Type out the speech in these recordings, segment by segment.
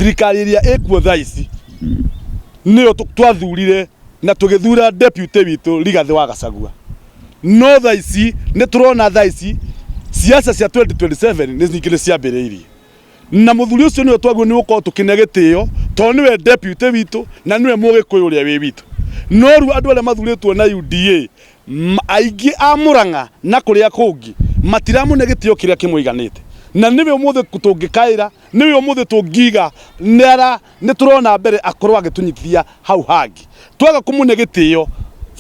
Thirikari ĩrĩa ĩkuo thaa ici nĩyo twathurire na tũgĩthura deputy witũ Rigathĩ wa Gachagua. No thaa ici nĩ tũrona thaa ici siasa cia 2027 nĩ ningĩ nĩ ciambĩrĩirie. Na mũthuri ũcio nĩwe twagĩrĩirwo nĩ gũkorwo tũkĩne gĩtĩo tondũ nĩwe deputy witũ na nĩwe mũgĩkũyũ ũrĩa wĩ witũ. No rĩu andũ arĩa mathurĩtwo na UDA aingĩ a Murang'a na kũrĩa kũngĩ matiramũne gĩtĩo kĩrĩa kĩmũiganĩte. Na nĩwe ũmũthĩ tũngĩkaĩra, nĩwe ũmũthĩ tũngiga nĩ nĩ tũrona mbere akorwo agĩtũnyitithia hau hangĩ. Twaga kũmũne gĩtĩo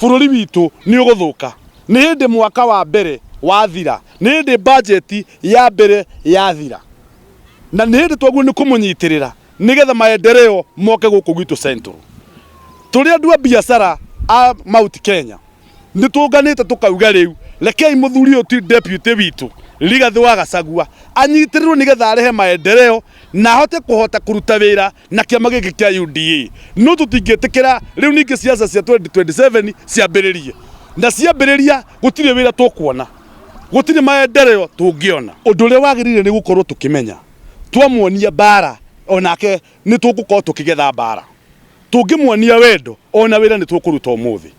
bũrũri witũ nĩ ũgũthũka. Nĩ hĩndĩ mwaka wa mbere wathira, nĩ hĩndĩ bajeti ya mbere yathira, na nĩ hĩndĩ twagĩrĩirwo nĩ kũmũnyitĩrĩra nĩgetha maendeleo moke gũkũ gwitũ Central. Tũrĩ andũ a biacara a Mount Kenya nĩ tũnganĩte tũkauga rĩu rekei mũthuri ũyũ ti deputy witũ Rigathĩ wa Gachagua anyitĩrĩrwo nĩgetha arehe maendeleo na ahote kũhota kũruta wĩra na kĩama gĩkĩ kĩa UDA. No tũtingĩtĩkĩra rĩu ningĩ siasa cia 2027 ciambĩrĩrie, na ciambĩrĩria gũtirĩ wĩra tũkuona, gũtirĩ maendeleo tũngĩona. Ũndũ ũrĩa wagĩrĩire nĩ gũkorwo tũkĩmenya twamuonia mbara onake nĩ tũgũkorwo tũkĩgetha mbara. Tũngĩmuonia wendo ona wĩra nĩ tũkũruta ũmũthĩ,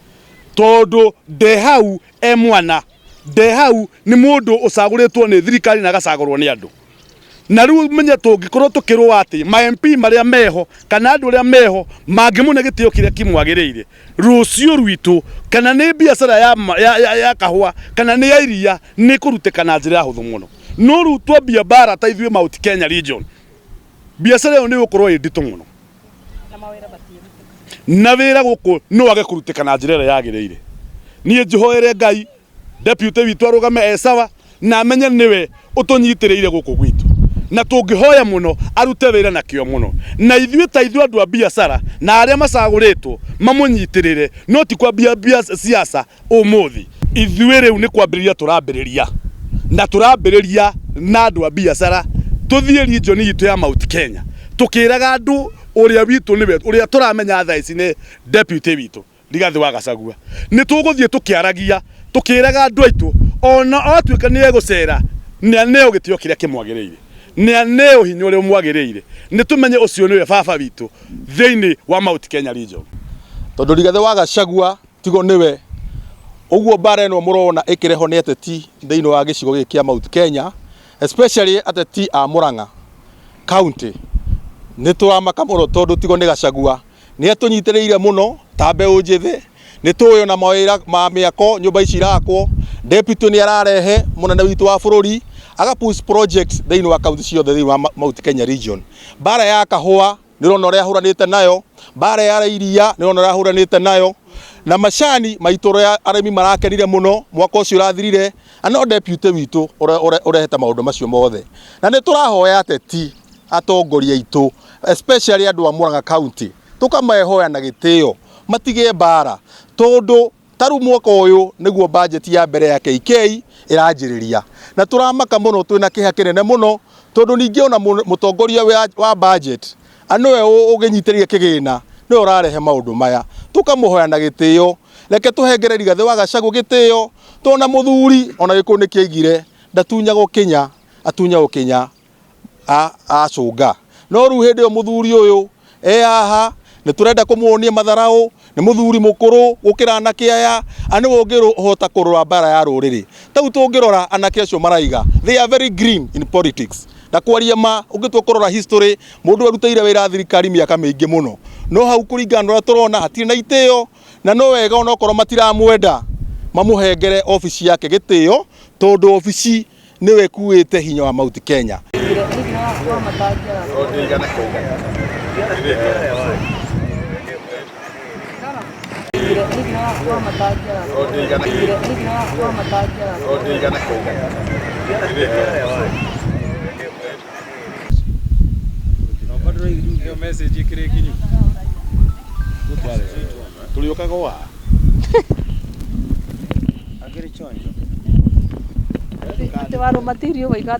tondũ nde hau e mwana, nde hau nĩ mũndũ ũcagũrĩtwo nĩ thirikari na agacagũrwo nĩ andũ. Na rĩu menye tũngĩkorwo tũkĩrũa atĩ ma MP marĩa meho kana andũ arĩa meho mangĩmũne gĩtĩo kĩrĩa kĩmwagĩrĩire, rũciũ rwitũ kana nĩ biacara ya, ya, ya, ya kahũa kana nĩ ya iria nĩ kũrutĩka na njĩra ya hũthũ mũno. No rĩu twambia mbara ta ithuĩ Mount Kenya region, biacara ĩyo nĩ ĩgũkorwo ĩ nditũ mũno na wĩra gũkũ no wage kũrutĩka na njĩra ĩrĩa yagĩrĩire. Niĩ njĩhoere Ngai deputy witũ arũgame e sawa na amenye nĩwe ũtũnyitĩrĩire gũkũ gwitũ, na tũngĩhoya mũno arute wĩra na kĩo mũno, na ithuĩ ta ithuĩ andũ a biacara na arĩa macagũrĩtwo mamũnyitĩrĩre, no ti kwambia siasa ũmũthĩ. Ithuĩ rĩu nĩ kwambĩrĩria tũrambĩrĩria, na tũrambĩrĩria na andũ a biacara, tũthiĩ region itũ ya Mount Kenya tũkĩraga andũ ũrĩa witũ nĩwe ũrĩa tũramenya thaa ici nĩ deputy witũ Rigathĩ wa Gachagua. Nĩ tũgũthiĩ tũkĩaragia tũkĩraga andũ aitũ ona atuĩka nĩ egũcera nĩ aneo gĩtĩo kĩrĩa kĩmwagĩrĩire, nĩ aneo hinya ũrĩa ũmwagĩrĩire, nĩ tũmenye ũcio nĩwe baba witũ thĩinĩ wa Mount Kenya region. Tondũ Rigathĩ wa Gachagua tigo nĩwe ũguo mbara ĩno mũrona ĩkĩrehwo nĩ ateti thĩinĩ wa gĩcigo gĩkĩ kĩa Mount Kenya, especially ateti a Murang'a county, nĩ tũramaka mũno tondũ tigo nĩ Gachagua nĩ atũnyitĩrĩire mũno ta mbeũ njĩthĩ. Nĩ tũĩ ona mawĩra ma mĩako nyũmba ici irakwo, deputy nĩ ararehe mũnene witũ wa bũrũri aga push projects thĩinĩ wa county ciothe thĩinĩ wa Mount Kenya region. Mbara ya kahũa nĩ ũrona ũrĩa ahũranĩte nayo, mbara ya iria nĩ ũrona ũrĩa ahũranĩte nayo, na macani maitũ ũrĩa arĩmi marakenire mũno mwaka ũcio ũrathirire, na no deputy witũ ũrehete maũndũ macio mothe. Na nĩ tũrahoya ateti atongoria aitũ especially andũ a Murang'a county tũkamehoya na gĩtĩo matige mbara, tondũ ta rĩu mwaka ũyũ nĩguo budget ya mbere ya KK ĩranjĩrĩria, na tũramaka mũno, twĩna kĩeha kĩnene mũno, tondũ ningĩ ona mũtongoria wa budget nĩwe ũgĩnyitĩrĩire kĩgĩna, nĩwe ũrarehe maũndũ maya. Tũkamũhoya na gĩtĩo, reke tũhengere Rigathĩ wa Gachagua gĩtĩo, tondũ ona mũthuri ona Gĩkũyũ nĩ kĩaigire ndatunyagwo kĩnya, atunyagwo kĩnya acũnga. No rĩu hĩndĩ ĩyo mũthuri ũyũ e haha nĩ tũrenda kũmuonia matharaũ, nĩ mũthuri mũkũrũ gũkĩra anake aya, na nĩwe ũngĩhota kũrũa mbara ya rũrĩrĩ. Ta rĩu tũngĩrora anake acio maraiga, they are very green in politics. Na kwaria ma, ũngĩtua kũrora history, mũndũ arutĩire wĩra thirikari mĩaka mĩingĩ mũno. No hau kũringana na ũrĩa tũrona hatirĩ na itĩo, na no wega onokorwo matiramwenda mamũhengere obici yake gĩtĩo, tondũ obici nĩwe ĩkuĩte hinya wa Mount Kenya. Ĩyo message ĩkĩrĩ nginyu. Tũrĩũkaga o haha. Akĩrĩ chonjo. Atĩ warũma tiri ũgoiga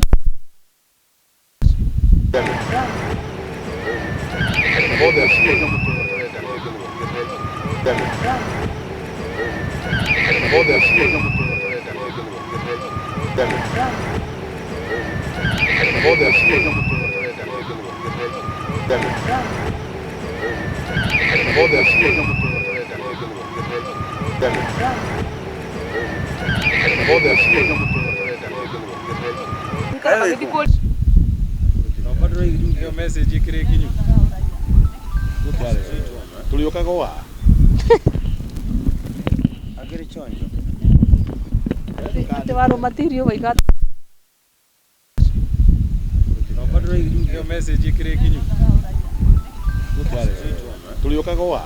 Ĩyo message ĩkĩrĩ nginyu. Tũrĩũkaga wa Atĩ warũmatirio waiga Ĩyo message ĩkĩrĩ nginyu. Tũrĩũkaga wa.